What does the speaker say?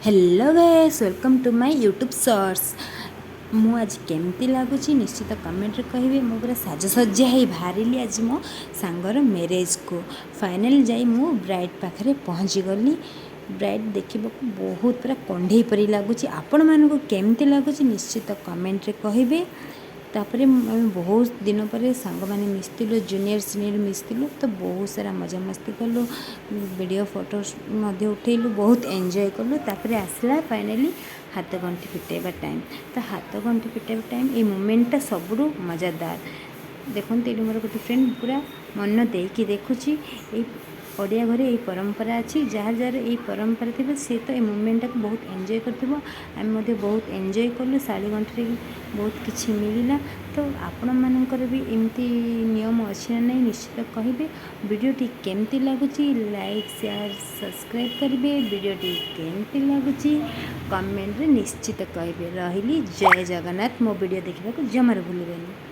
Hello guys, welcome to my YouTube shorts. ମୁଁ ଆଜି କେମିତି ଲାଗୁଛି, ନିଶ୍ଚିତ କମେଣ୍ଟରେ କହିବେ। ମୁଁ ପୁରା ସାଜସଜ୍ଜା ହେଇ ବାହାରିଲି ଆଜି ମୋ ସାଙ୍ଗର ମ୍ୟାରେଜ୍କୁ। ଫାଇନାଲ୍ ଯାଇ ମୁଁ ବ୍ରାଇଡ଼୍ ପାଖରେ ପହଞ୍ଚିଗଲି। ବ୍ରାଇଡ଼୍ ଦେଖିବାକୁ ବହୁତ ପୁରା କଣ୍ଢେଇ ପରି ଲାଗୁଛି। ଆପଣମାନଙ୍କୁ କେମିତି ଲାଗୁଛି, ନିଶ୍ଚିତ କମେଣ୍ଟରେ କହିବେ। ତାପରେ ଆମେ ବହୁତ ଦିନ ପରେ ସାଙ୍ଗମାନେ ମିଶିଥିଲୁ, ଜୁନିୟର ସିନିୟର ମିଶିଥିଲୁ, ତ ବହୁତ ସାରା ମଜାମସ୍ତି କଲୁ, ଭିଡ଼ିଓ ଫଟୋ ମଧ୍ୟ ଉଠେଇଲୁ, ବହୁତ ଏନ୍ଜୟ କଲୁ। ତାପରେ ଆସିଲା ଫାଇନାଲି ହାତ ଗଣ୍ଠି ଫିଟାଇବା ଟାଇମ୍। ତ ହାତ ଗଣ୍ଠି ଫିଟାଇବା ଟାଇମ୍, ଏଇ ମୁମେଣ୍ଟଟା ସବୁଠୁ ମଜାଦାର। ଦେଖନ୍ତୁ, ଏଇଠି ମୋର ଗୋଟେ ଫ୍ରେଣ୍ଡ ପୁରା ମନ ଦେଇକି ଦେଖୁଛି। ଏଇ ଓଡ଼ିଆ ଘରେ ଏଇ ପରମ୍ପରା ଅଛି। ଯାହାର ଯାହାର ଏଇ ପରମ୍ପରା ଥିବ, ସେ ତ ଏଇ ମୁମେଣ୍ଟଟାକୁ ବହୁତ ଏନ୍ଜୟ କରିଥିବ। ଆମେ ମଧ୍ୟ ବହୁତ ଏନ୍ଜୟ କଲୁ। ଶାଢ଼ୀ ଗଣ୍ଠିରେ ବହୁତ କିଛି ମିଳିଲା। ତ ଆପଣମାନଙ୍କର ବି ଏମିତି ନିୟମ ଅଛି ନା ନାହିଁ, ନିଶ୍ଚିତ କହିବେ। ଭିଡ଼ିଓଟି କେମିତି ଲାଗୁଛି, ଲାଇକ୍, ସେୟାର, ସବସ୍କ୍ରାଇବ୍ କରିବେ। ଭିଡ଼ିଓଟି କେମିତି ଲାଗୁଛି, କମେଣ୍ଟରେ ନିଶ୍ଚିତ କହିବେ। ରହିଲି, ଜୟ ଜଗନ୍ନାଥ। ମୋ ଭିଡ଼ିଓ ଦେଖିବାକୁ ଜମାରୁ ଭୁଲିବେନି।